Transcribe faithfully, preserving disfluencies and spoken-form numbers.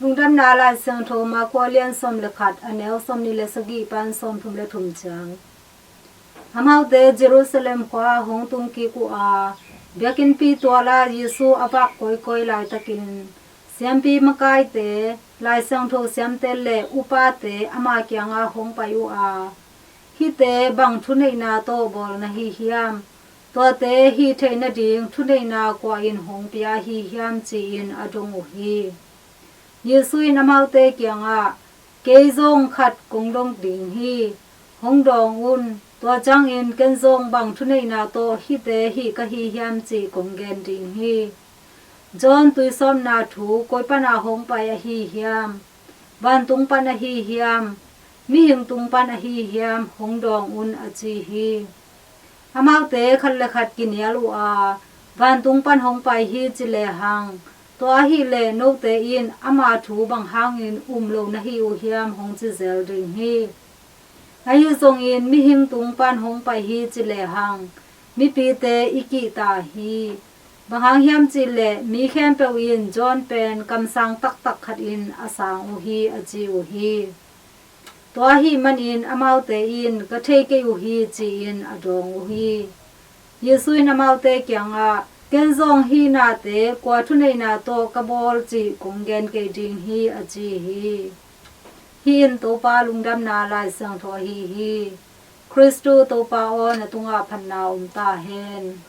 Lungdamna Lai Siangtho Marka lian sawm le khat, a neu sawmnih le sagih pan sawmthum le thum ciang. Amaute Jerusalem khua hong tung kik uh a, biakinnpi tuala Jesu a vak kawikawi laitakin siampi makaite, Lai Siangtho siamte le upate ama kiangah hong pai uh a, hihte bang thuneihna tawh bawl na hi hiam? Tuate hih theih nading thuneihna kua in hong pia hi hiam, ci-in a dong uh hi. Jesu in amaute kiangah, kei zong khat kong dong ding hi. Hong dawng un, tua ciangin ken zong bang thuneihna tawh hihte hih ka hi hiam cih kong gen ding hi. John tuisawpna thu koi pana hong pai ahi hiam? Vantung pan ahi hiam? Mihing tung pan ahi hiam? Hong dawng un, a ci hi. Amaute khat le khat kinial uh a, vantung pan hong pai hi ci lehang, tua ahih leh note in ama thu bang hangin um lo na hi uh hiam, hong ci zel ding hi. Ahi zongin mihing tung pan hong pai hi ci lehang, mipite i kihta hi. Bang hang hiam cih leh mi khempeuh in John pen kamsang taktak khat in a sang uh hi, a ci uh hi. Tua ahih manin amaute in ka thei kei uh hi, ci-in a dawng uh hi. Jesu in amaute kiangah, ken zong hih nate kua thuneihna tawh ka bawl cih kong gen kei ding hi, a ci hi. Hih in Topa Lungdamna Lai Siangtho ahi hi. Khristu Topa aw, na tungah phatna om ta hen.